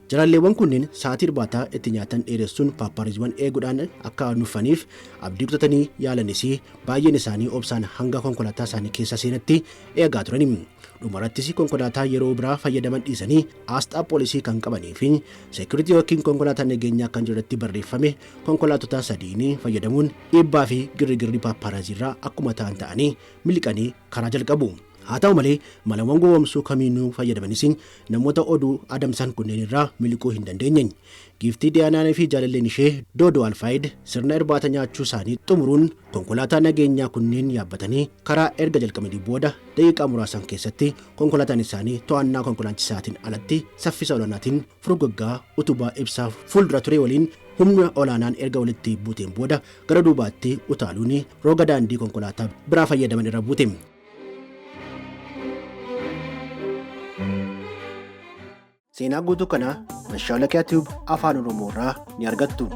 Jaalalleewwan kunneen sa'aatii irbaataa itti nyaatan dheeressuun paappaaraaziiwwan eeguudhaan akka nuffaniif abdii kutatanii yaalanis, baay'een isaanii obsaan hanga konkolaataa isaanii keessa seenatti eegaa turani. Dhumarrattis konkolaataa yeroo biraa fayyadaman dhiisanii aasxaa poolisii kan qabanii fi security yookiin konkolaataa nageenyaa kan jedhutti barreeffame konkolaattota sadiin fayyadamuun dhiibbaa fi girrigirri paappaaraaziirraa akkuma ta'an ta'anii miliqanii karaa jalqabu. Haa ta'u malee, malawwan gowwoomsuu kamiinuu fayyadamanis namoota oduu adamsan kunneen irraa miliquu hin dandeenye. Giiftii Diyaanaa fi jaalalleen ishee Doodoo Alfaayid sirna irbaata nyaachuu isaanii xumuruun konkolaataa nageenyaa kunneen yaabbatanii karaa erga jalqabanii booda daqiiqaa muraasan keessatti konkolaataan isaanii to'annaa konkolaachisaatiin alatti saffisa olaanaatiin furgaggaa utubaa ibsaa fuuldura ture waliin humna olaanaan erga walitti buuteen booda gara duubaatti utaaluun roga daandii konkolaataa biraa fayyadaman irra buute. Seenaa guutuu kana Mashaalakiyaa Tube Afaan Oromoo irraa ni argattu.